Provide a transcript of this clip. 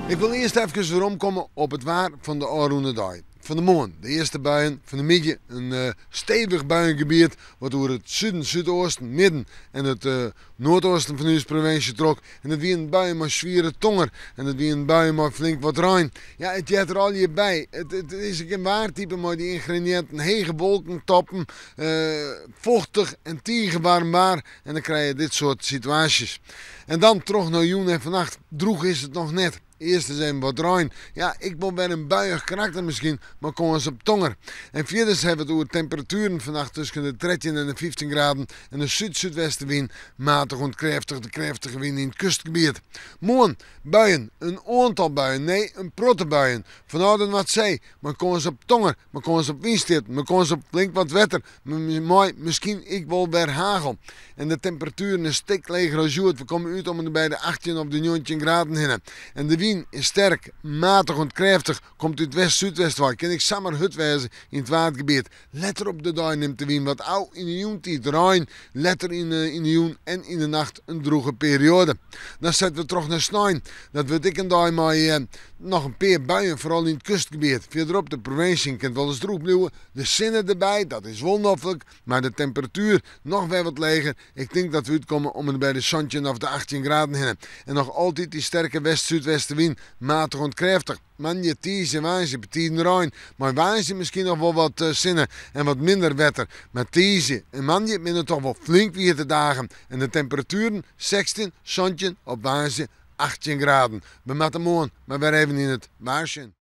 Ik wol earst efkes weromkomme op it waar fan de ôfrûne dei. Fan 'e moarn de earste buien, fan 'e middei in stevich buiengebiet wat oer it suden, súdeasten, midden en it noardeasten fan ús provinsje trok. En it wienen buien mei swiere tonger en it wienen buien mei flink wat rein. Ja, it heart der allegear by. It is ek in waartype mei dy yngrediïnten, hege wolkentoppen, fochtich en tige waarm waar en dan krije je dit soart situaasjes. En dan troch nei jûn en fannacht. Droech is it noch net. Earst ris even wat rein. Ja, ek wol wer in buiïch karakter miskien, mei kâns op tonger. En fierders hawwe we it oer temperatueren fannacht tusken de 13 en de 15 graden en de súd-súdwestewyn, matich oant krêftich, de krêftige wyn yn it kustgebiet. Moarn, buien, in oantal buien, nee, in protte buien. Fanôf de Noardsee, mei kâns op tonger, mei kâns op wynstjitten, mei kâns op flink wat wetter, mei miskien ek wol wer hagel. En de temperatueren in stik leger as hjoed. We komme út om en by de 18 of de 19 graden hinne. En de wyn is sterk, matich oant krêftich, komt út west-súdwest wei. Kin ek samar hurd wêze yn it Waadgebiet. Letter op de dei nimt de wyn wat ôf, yn de jûntiid rein, letter yn de jûn en yn de nacht in drûge perioade. Dan sette we troch nei snein. Dat wurdt ek in dei mei noch in pear buien, foaral yn it kustgebiet. Fierderop de provinsje kin it wolris drûch bliuwe. De sinne derby, dat is wol noflik, mar de temperatuer noch wer wat leger. Ik tink dat we útkomme om en by de 17 of de 18 graden hinne. En noch altyd dy sterke west-súdwestewyn, matich oant krêftich. Moandei, tiisdei en woansdei betiden rein. Mei woansdei miskien noch wol wat sinne en wat minder wetter. Mar tiisdei en moandei binne toch wol flink wiete dagen. En de temperatueren 16, 17 op woansdei 18 graden. We moatte moarn mar wer even yn it waar sjen.